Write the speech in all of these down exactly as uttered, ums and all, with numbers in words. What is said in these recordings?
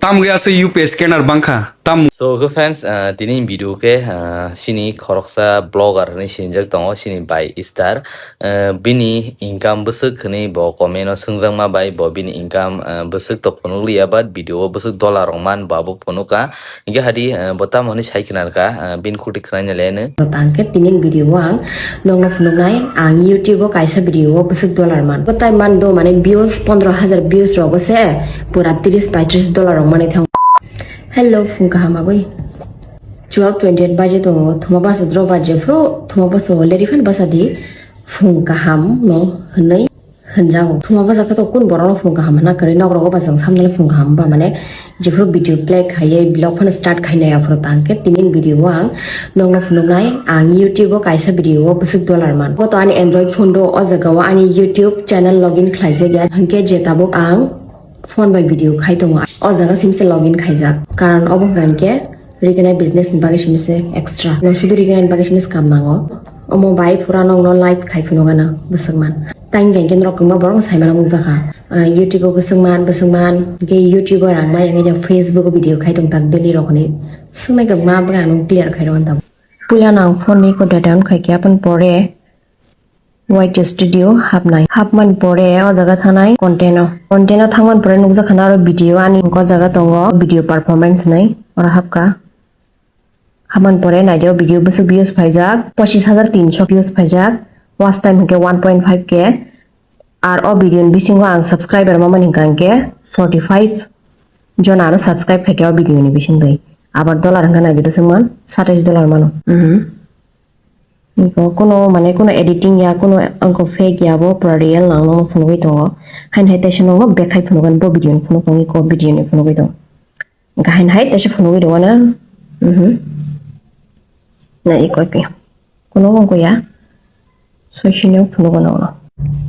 Tamo khe aswk U P I scanner bangkha, tamo. So, okay friends, uh, tini video khe, uh, sini khoroksa blogger hinwi sinijak tongo, sini bai Star. Uh, bini income bwswk hwnwi bo comment o swngjakma bai, bo bini income, uh, bwswk to phunukliya, but video o bwswk dollar rok man bo abo phunukha. Hingke hadi, uh, bo tamo hwnwi sai khna kha, uh, bini khukti khnaina le hwnwi. Tangkhe tini video o ang nokno phunuknai, ang YouTube o kaisa video o bwswk dollar man. Bo tai man do, mane views pondro hajar views rogo se pura tris paitris dollar rok manwi thango. Hello, phung kaham agwi. Twelve twenty eight baje tongo, thuma basa dro baje phro, thuma basa o leri phan basa di, phung kaham no hwnwi hwnjago. Thuma basa khe to kun borok no phung kaham hwnna kwrwi, nok rogo ba chwng samjale phung kaham ba mane jephru video play khaiye vlog phano start khainai aphuru tangkhe tini video o ang nokno phunuknai, ang YouTube o kaisa video o bwswk dollar man. Bo to ani Android phone do, o jaga o ani YouTube channel login khlaijak ya, hwnkhe je tabuk ang phone bai video khai tongo. O jaga simi se login khaijak. Karon obo hwnkha hwnkhe recognize business ni bagwi simi se extra. No sudu recognize ni bagwi simi se kam nango. Omo bai pura nokno live khai phunukgana bwswk man. Tang hwnkha hwnkhe norok kwbangma borok no saimano nukjakha. Ah, YouTube o bwswk man, bwswk man. Hwnkhe YouTube o rang maya hwnkhe Facebook o video khai tong tak daily rok hinwi. Swngnai kwbangma bwkha ang clear khai rw ta. Puila no ang phone ni ko data on khai khe aphan pore Y T Studio hapnai. Hapman pore o jaga thanai content o. Content o thangman pore nukjakha na aro video ani o jaga tongo video performance hinwi oro hapkha. Hapman pore naidi o video bwswk views phaijak, pochis hajar tinsho views phaijak, watch time hwnkhe one point five K. Ar o video ni bisingo ang subscriber mamani hwnkha hwnkhe forty five jona ano subscribe khaikhe o video ni bisingtwi. Abar dollar hwnkha naidi bwswk man satais dollar mano. Mhm. Nokho kuno mane kuno editing ya, kuno angkho fake ya, bo pura real nang nokno phunugwi tongo. Haini hai teisa nokno bek khai phunukgwi bo video ni phunuk tongwi ko video ni phunugwi tongo. Hwnkhe haini hai teisa phunugwi tongo na. Mhm. Na iko pi. Kuno wngkho ya. Soisini phunukgo nokno.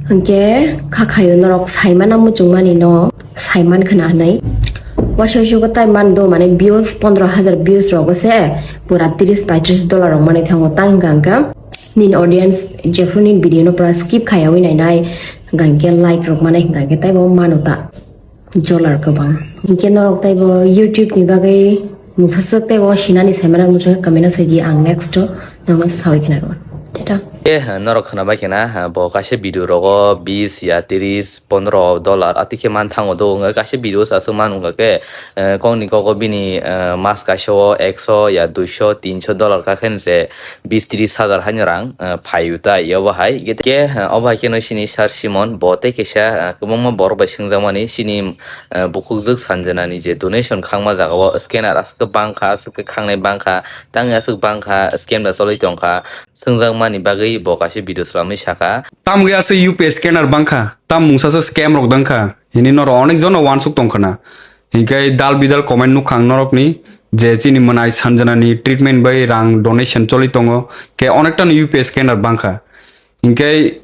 Hwnkhe kha khaio norok saimana muchungmani no saiman khna hinwi. Waisa waisa khe tai man do mane views pondro hajar views rogo se pura tris paitris dollar rok manwi thango tang hwnkha hwnkha nini audience jephru nini video no pura skip khaiyawi nainai hwnkha hwnkhe like rok manai hwnkha hwnkhe taibo mano ta dollar kwbang. Hwnkhe norok taibo YouTube ni bagwi mungsa swk taibo sinani saimana muchungkhe comment o saidi ang next o nokno sawi khna rw. Tata. Eh, norok khna bai khna, bo kaisa video rogo bis ya tris pondro dollar ati khe man thango do, wngkha kaisa video sa swk man wngkha khe, eh, kok ni kok o bini, eh, mas kaisa o ekso ya duiso tinsho dollar ka khe se bis tris hajar haino rang, eh, phai u tai obo hai. Hwnkhe, eh, obo hai khe no sini Sir Simon bo tei kaisa, eh, kwbangma borok bai swngjakmani sini, eh, bukhukjwk Sanjana ni je donation khangma jaga o scanner aswk khe bangkha, aswk khe khangnai bangkha, tang aswk bangkha, scam da cholwi tongkha. Swngjakmani bagwi bo kaisa video swlamwi sakha. Tamo khe aswk U P I scanner bangkha, tamo mungsa se scam rok dangkha, hini norok onek jono wansuk tongkha na. Hinkhe dal bidal comment nukha ang norokni je chini mwnai Sanjana ni treatment bai rang donation choli tongo, khe onekta no U P I scanner bangkha. Hinkhe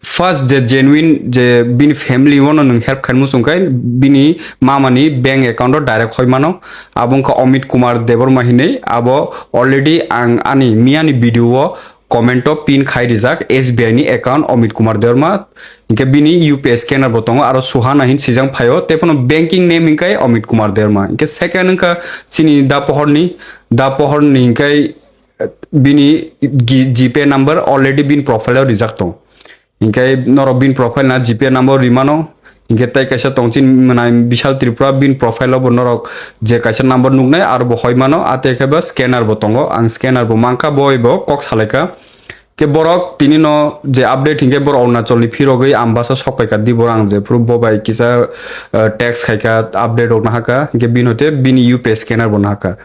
first je genuine je bini family o no nwng help khaimung song khe bini mama ni bank account o direct hoi mano. Abo wngkha Amit Kumar Debbarma hinwi, abo already ang ani miyani video o comment o pin khai rijak S B I ni account Amit Kumar Debbarma. Hinkhe bini U P I scanner bo tongo, aro Suhana hin sijang phaio, tei phano banking name hinkhe Amit Kumar Debbarma. Hinkhe second wngkha chini da pohor ni, da pohor ni hinkhe bini G-, GPay number already bini profile o rijak tong. Hinkhe norok bini profile na GPay number rimano. Hinkhe tei kaisa tong chini mwnai Bishal Tripura, bini profile o bo norok je kaisa number nuknai aro bo hoi mano, a tei khe bo scanner bo tongo. Ang scanner bo mankha, bo bai bo kok salaikha. Khe borok tini no je update hinkhe borok Arunachal ni phirogwi Ambasa sok paikha di borok, ang je phuru bo bai kisa, eh, text khaikha, update rok nahakha, hinkhe bini hote bini U P I scanner bo nahakha.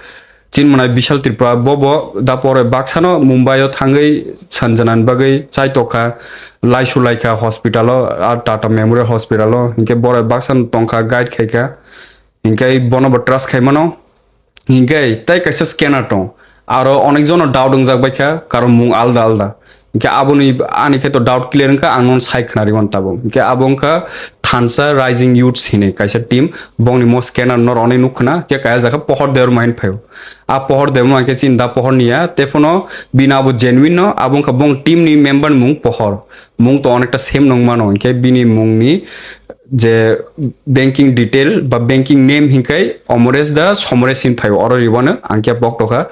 Chini mwnai Bishal Tripura, bo bo da pore baksano Mumbai o thangwi Sanjana ni bagwi chai tokha, laisu laikha hospital o, a Tata Memorial Hospital o, hinkhe borok baksano tongkha, guide khaikha, hinkhe bono bo trust khai mano. Hinkhe tei kaisa scanner tong, aro onek jono doubt wngjak baikha, karon mung alda alda. Hinkhe aboni ani khe to doubt clear wngkha, ang nono sai khwnari mano tabuk. Hinkhe abo wngkha Thansa Rising Youths hinwi kaisa team, bongni mo scanner nor onwi nuk khna, khe kaya jakha Pohor Debbarma hin phaio. A Pohor Debbarma khe chini da Pohor niya, tephano bini abo genuine no, abo wngkha bong team ni member ni mung Pohor. Mung to onekta same nung mano, hinkhe bini mung ni je banking detail ba banking name hinkai Omoresh da Somoresh hin phaio, oro ribano ang khe pok tokha.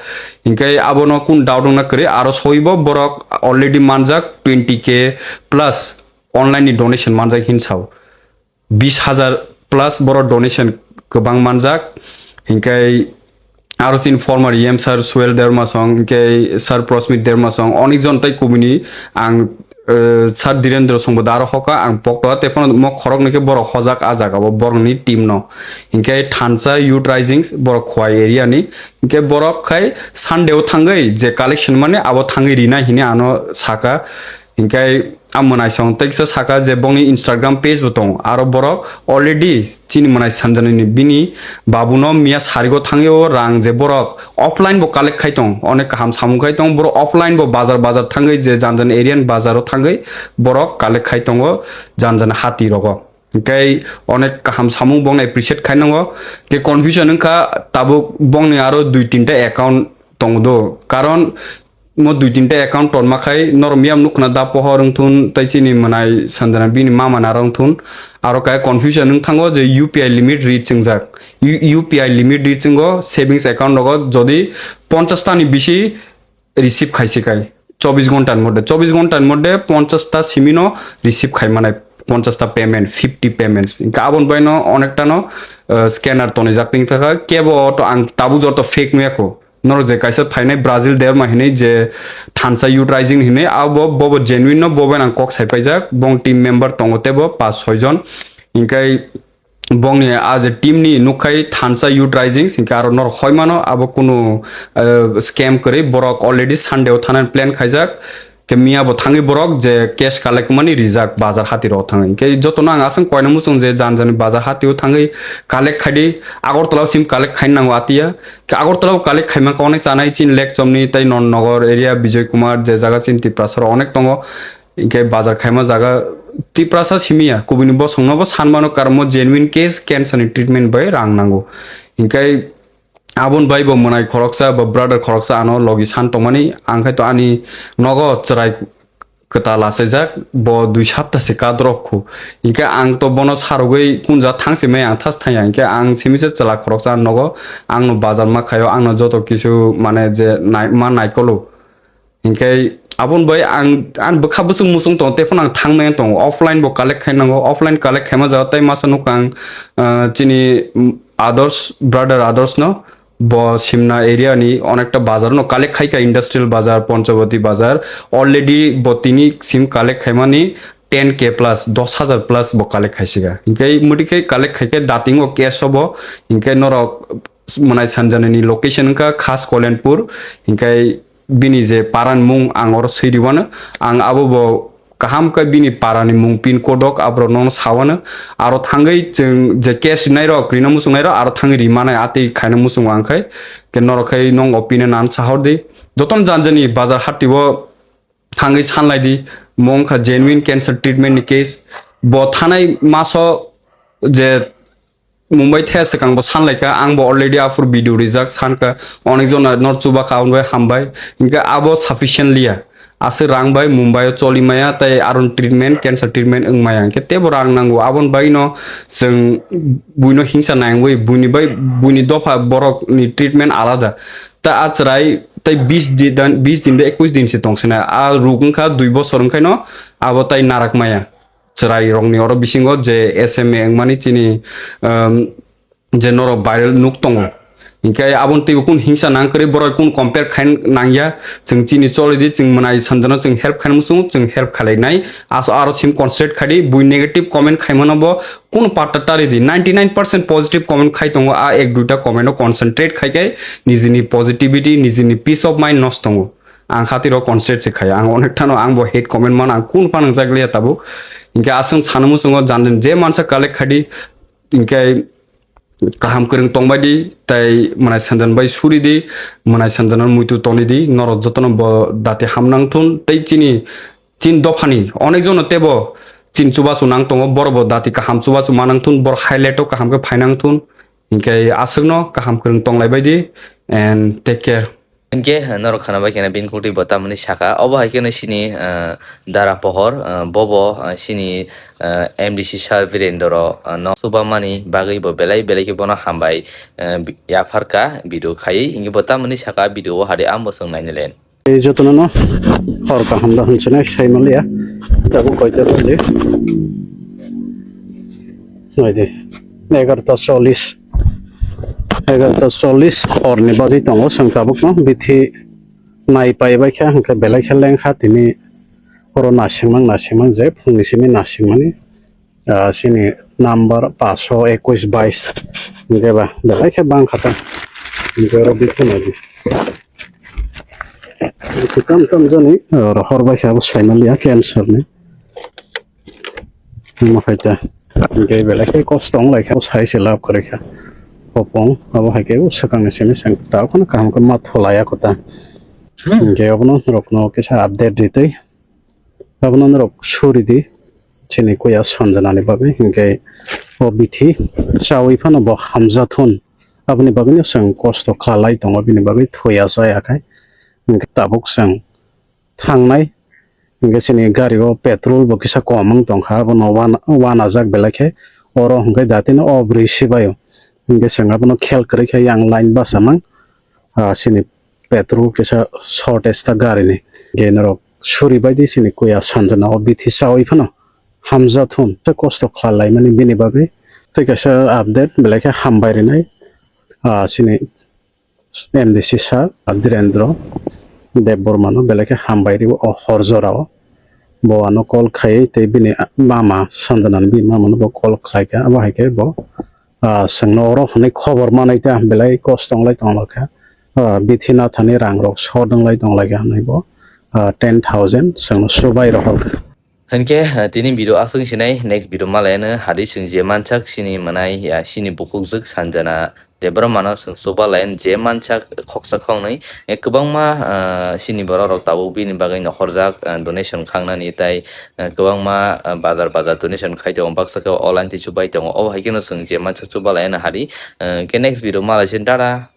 Hinkai abono kun doubt wngna kwrwi, aro soibo borok already manjak twenty K plus online ni donation manjak hin sao. Bis hajar plus borok donation kwbang manjak. Hinkai aro sin former E M sir Suel Dermasong, hinkai sir Prosmit Dermasong, onek jon tai kubuni ang, eh, sir Direndra Song bo daro hoka ang pokto, tephano mo khorok nike borok hojak a jaga bo borok ni team no. Hinkai Thansa Youth Rising borok Khowai area ni, hinkai borok khai Sunday o thangwi je collection mani abo thangwi rina hini ano saka. Hinkai a mwnaisong teksa saka je bongni Instagram page bo tongo, aro borok already chini mwnai sanjanani bini babuno miya sarigo thangwi o rang je borok offline bo collect khai tong, onek kaham samung khai tong, borok offline bo bazar bazar thangwi je jan jan area ni bazar o thangwi borok collect khai tongo jan jan hati rogo. Hinkai onek kaham samung bongni appreciate khai nango. Ke confusion wngkha tabuk bongni aro dui tinta account tong do, karon mo dui tinta account tonma khai norok miyam nukna da Pohor wngthun tai chini mwnai Sanjana bini mama nara wngthun, aro kaya confusion wng thango je U P I limit reach wngjak. U-, U P I limit reach wngo savings account rogo jodi ponchash ta ni bisi receive khaisi kai chobbish ghonta ni moddhe, chobbish ghonta ni moddhe ponchash ta simi no receive khai manai, ponchash ta payment, fifty payments. Hinke aboni bai no onekta no, uh, scanner tonijak tong thaka, kebo to ang tabuk joto fake nuya kho. Norok je kaisa phainai Brazil Derma hinui je Thansa Youth Rising hinui, abo bobo genuine no, bobo nang kok sai paijak, bong team member tongo tebo pas soi jon. Hinkai bongni a je team ni nukkhai Thansa Youth Rising, hinkai aro norok hoi mano, abo kunu, eh, scam kwrwi, borok already Sunday o thanani plan khaijak. Ke miya bo thangwi borok je cash collect mani rijak bazar hati ro thangwi. Ke joto no ang aswng koina muchung je jan jani bazar hati o thangwi collect khai di, Agartala sim collect khai nango atiya. Ke Agartala o collect khai ma kone chanai chin lek chomni tai non nogor area Bijoy Kumar je jaga chin Tiprasa ro onek tongo. Ke bazar khai ma jaga Tiprasa simiya kubuni bosong no bo san mano karmo genuine case cancer ni treatment bai rang nango. Hinkai Aboni bai bo mwnai khoroksa ba brother khoroksa ano logi san tongmani, ang khai to ani nogo chwrai kwtal achaijak, bo dui sapta se kadrok khu. Hinkhe ang to bono sarogwi kunja thang se mai ang thas thangya, hinkhe ang simi se chwla khoroksa ano nogo, ang no bazar ma khaio, ang no joto kisu mane je nai-, ma naikolo. Hinkhe aboni bai ang, ang bwkha bwswk muchung tongo, tei phano ang thangmani tongo. Offline bo collect khai nango, offline collect khaima jaga tei masa nukha ang, ah, chini, mm, Others, brother Others no, bo Simna area ni onekta bazar no collect khai kha, industrial bazar, Panchawati bazar. Already bo tini sim collect khaimani ten K plus, dos hajar plus bo collect khaisiga. Hinkhe mwtwi khe collect khai khe dating o cash o bo, hinkhe norok mwnai sanjani ni location wngkha Khas Kolenpur, hinkhe bini je paran mung ang oro swi riwano, ang abo bo kaham khe bini parani mung pin code rok aborok no sawano, aro thangwi chwng je cash rinai rok, rina muchungnai rok aro thangwi rimanai atwi khaina muchungo ang khai, ke norok khai nong opinion an sahor di, jotono jan jani bazar hati o thangwi sanlai di, mo wngkha genuine cancer treatment ni case, bo thanai maso je Mumbai the swkang bo sanlaikha, ang bo already aphuru video rijak sankha, onek jona nor chubakha, aboni bai hambai. Hinkhe abo sufficient liya. Aswk rang bai Mumbai o choli maya, tei aron treatment, cancer treatment wng maya. Hinkhe tebo rang nango, aboni bagwi no chwng buino hingsa nangwi, buini bai, buini dopha borok ni treatment alada. Ta a chwrai tei bis din, bis din bai ekwis din se tong sina. A ruk wngkha dui bosor wngkhaino abo tai narak maya. Chwrai rokni oro bisingo je S M A wngmani chini, um, je norok viral nuk tongo. Hinkhe aboni teibo kunu hingsa nang kwrwi, borok kunu compare khai nangya. Chwng chini choli di, chwng mwnai sanjano chwng help khai muchungo, chwng help khalai nai. Aso aro sim concentrate khai di, bui negative comment khaimano bo kunu patta tari di. Ninety nine percent positive comment khai tongo, a ek duita comment o concentrate khai khai nijini positivity, nijini peace of mind nosto tongo. Ang khatiro concentrate se khaya, ang onek thano ang bo hate comment mano, ang kunu phano nangjakliya tabuk. Hinkhe aswng sana muchungo jan jan je mansa collect khai di, hinkhe kaham kwrwng tongbai di, tei mwnai sanjan bai suri di, mwnai sanjano muitu toni di, norok jotono bo dati ham nang thun, tei chini, chini dophani onek jono tebo chini chubachu nang tongo, borok bo dati kaham chubachu manang thun, borok highlight o kaham khe phainang thun. Hinkhe aswkno kaham kwrwng tonglai baidi and take care. Hinkhe norok khana bai kheno bini kutui bo tamoni saka, obo hai kheno chini, ah, dara pohor, ah, bobo, ah, chini, ah, M D C sir Birendra, ah, no chubamani bagwi bo belai belai khe bono hambai, ah, yapharkha video khaiwi, hinkhe bo tamoni saka video o hari ang bo chwng nainailen. Tei jotono no hor kaham da hinwi sai manliya. Tabuk koita baje? Naidi, egarota chollish. Egarota chollish horni bagwi tongo, chwng tabukno bithi nai pai bai kha, hwnkhe belai khe leng kha tini oro nasingmang nasingmang je phungni simi nasingmani. Ah, chini number paso ekush bais hingke ba belai khe bang kha ta. Hingke oro bithi nai di. Bithi tam tam jani, ah, oro hor bai khe abo sai manliya cancer ni. Omo hai ta. Hingke belai khe kosto wng lai kha, sai se lab kwrwi kha. Hopong abo hai khe swkang ni simi sang ta, okhano kaham khe ma tholai ya kho ta. Hingke obono norok no kisa update ri twi. Abono norok suri di, chini kuya Sanjana ni bagwi, hinkhe o bithi chawi phano bo hamjathun. Aboni bagwino chwng kosto khlai tongo, bini bagwi thwi achai akhai. Hinkhe tabuk chwng thangnai, hinkhe chini gari o petrol bo kisa kom wng tongkha, abono wana, wanajak belai khe oro hinkhe datino o bwrwi sibaio. Hinkhe chwng abono khel kwrwi khe yang line bachamang, ah, chini petrol kisa shortage ta gari ni. Hinkhe norok suri bai di chini kuya Sanjana o bithi chawi phano hamjathun. Tei kosto khlai laimani bini bagwi. Tei kaisa update belai khe hambai rinai, ah, chini M D C sir, ah, Dhirendra Debbarma no belai khe hambai rio o hor jora o. Bo ano call khai tei bini mama Sanjana ni bini mama no bo call khlai kha. Abo hai khe bo ah, chwngno oro hwnwi khobor manwi ta belai kosto wng lai tong lai kha. Ah, bithi nathani rang rok short wng lai tong lai kha hwnwi bo, ah, ten thousand chwngno subai rohor kha. Hinkhe, ah, tini video aswk sinai, next video malai ano hari chwng je mansak chini mwnai, ya, chini bukhukjwk Sanjana Debbarma no chwng chuba lai je mansak khoksa khoknwi, eh, kwbangma, ah, chini borok rok tabuk bini bagwi nokhorjak, ah, donation khangnani tai, ah, kwbangma, ah, bazar bazar donation khai tongo, baksa khe online tei chubai tongo, obo hai kheno chwng je mansak chuba lai ano hari. Ah, khe next video malai sin, tata.